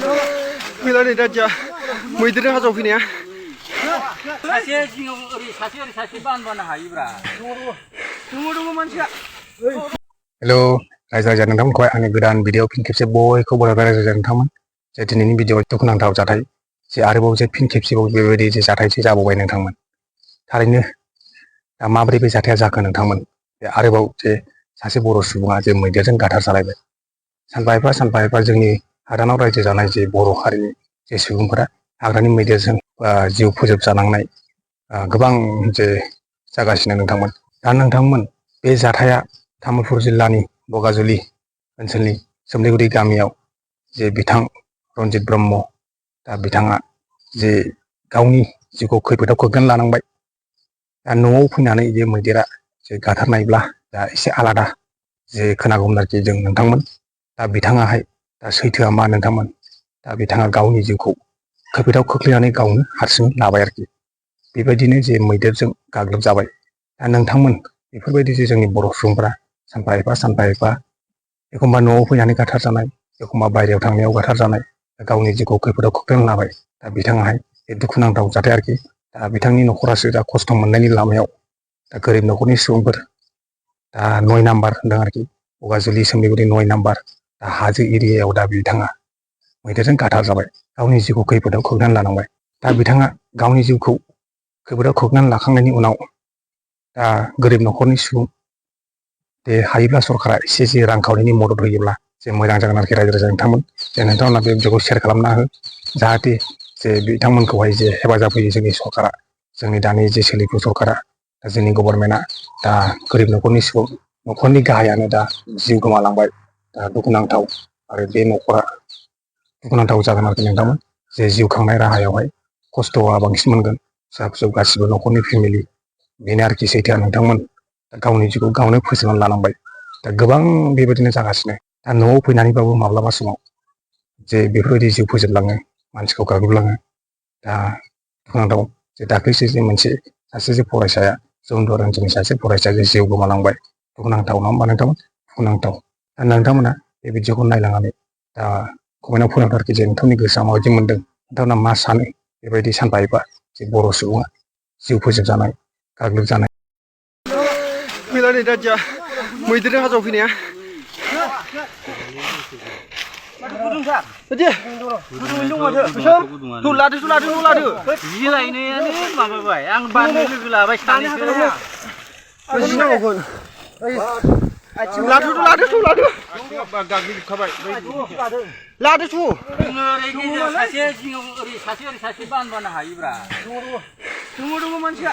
गैला नै दा दिया मैदेरजों हाजोआव फैनाया सासे जिङाव ओरै सासे बानबानो हायोब्रा दङ मानसिया हेलौ रायजो राजा नोंथांमोनखौहाय आंनि गोदान भिडिअ फिन खेबसे बयखौबो रायजो राजा नोंथांमोन जे दिनैनि भिडिअ दुखुनांथाव जाथाय जे आरोबाव जे फिन खेबसेबाव बेबायदि जे जाथायसो जाबावबाय नोंथांमोन थारैनो दा माबोरै बे जाथाया जाखो नोंथांमोन आरोबाव जे सासे बर' सुबुङा जे मैदेरजों गाथार जालायबाय सानफा एफा जोंनि हादानाव रायजो जानाय जे बर' हारिनि जे सुबुंफोरा हाग्रानि मैदेरजों जिउ फोजोबजानांनाय गोबां जे जागासिनो नोंथांमोन दा नोंथांमोन बे जाथाया तामुलपुर जिल्लानि बगाजुलि ओनसोलनि सोमलिगुरि गामियाव जे बिथां रनजित ब्रह्म दा बिथाङा जे गावनि जिउखौ खैफोदाव खोख्लैना लानांबाय दा न'आव फैनानै जे मैदेरा जे गाथारनायब्ला दा एसे आलादा जे खोनागौमोन आरोखि जों नोंथांमोन दा बिथाङाहाय दा सैथोआ मा नोंथांमोन दा बिथाङा गावनि जिउखौ खैफोदाव खोख्लैनानै गावनो हारसिं लाबाय आरोखि बेबायदिनो जे मैदेरजों गाग्लोबजाबाय दा नोंथांमोन बेफोरबायदि जे जोंनि बर' सुबुंफोरा सानफा एफा एखमबा न'आव फैनानै गाथार जानाय एखमबा बायहेरायाव थांनायाव गाथार जानाय गावनि जिउखौ खैफोदाव खोख्लैना लाबाय दा बिथाङाहाय बे दुखुनांथाव जाथाय आरोखि दा बिथांनि न'खरासो दा खस्थ' मोननायनि लामायाव दा गोरिब न'खरनि सुबुंफोर दा 9 नाम्बार होनदों आरोखि बगाजुलि सोमलिगुरि 9 नाम्बार दा हाजो एरियायाव दा बिथाङा मैदेरजों गाथार जाबाय गावनि जिउखौ खैफोदाव खोख्लैनानै लानांबाय दा बिथाङा गावनि जिउखौ खैफोदाव खोख्लैनानै लाखांनायनि उनाव दा गोरिब न'खरनि सुबुं दे हायोब्ला सरकारा एसे जे रांखावरिनि मदद होयोब्ला जे मोजां जागोन आरोखि रायजो राजा नोंथांमोन जे नोंथांमोना बे भिडिअखौ शेयार खालामना हो जाहाथे जे बिथांमोनखौहाय जे हेफाजाब होयो जोंनि सरकारा जोंनि दानि जे सोलिफु सरकारा दा जोंनि गभर्नमेन्टआ दा गोरिब न'खरनि सुबुं न'खरनि गाहायानो दा जिउ गोमालांबाय दा दुखुनांथाव आरो बे न'खरा दुखुनांथाव जागोन आरोखि नोंथांमोन जे जिउ खांनाय राहायावहाय खस्थ'आ बांसिन मोनगोन फिसा फिसौ गासिबो न'खरनि फेमिलि बेनो आरोखि सैथोआ नोंथांमोन दा गावनि जिउखौ गावनो फोजोबनानै लानांबाय दा गोबां बेबायदिनो जागासिनो दा न'आव फैनानैबाबो माब्लाबा समाव जे बेफोरबायदि जिउ फोजोबलाङो मानसिखौ गाग्लोबलाङो दा दुखुनांथाव जे दाख्लैसो जे मोनसे सासे जे फरायसाया जौनदुवार ओनसोलनि सासे फरायसाया जे जिउ गोमालांबाय दुखुनांथाव नङा होमबा नोंथांमोन दुखुनांथाव दा नोंथांमोना बे भिडिअखौ नायलांनानै दा कमेन्टआव फोरमायहर आरोखि जे नोंथांनि गोसोआ माबायदि मोनदों नोंथांमोना मा सानो बेबायदि सानफा एफा जे बर' सुबुङा जिउ फोजोबजानाय गाग्लोबजानाय गैला नै दा दिया मैदेरजों हाजोआव फैनाया लादो जि लायनायानो माबाबाय आं बाननो लोगो लाबाय सानैसो लादो सासे जिङाव ओरै सासे बानबानो हायोब्रा दङ मानसिया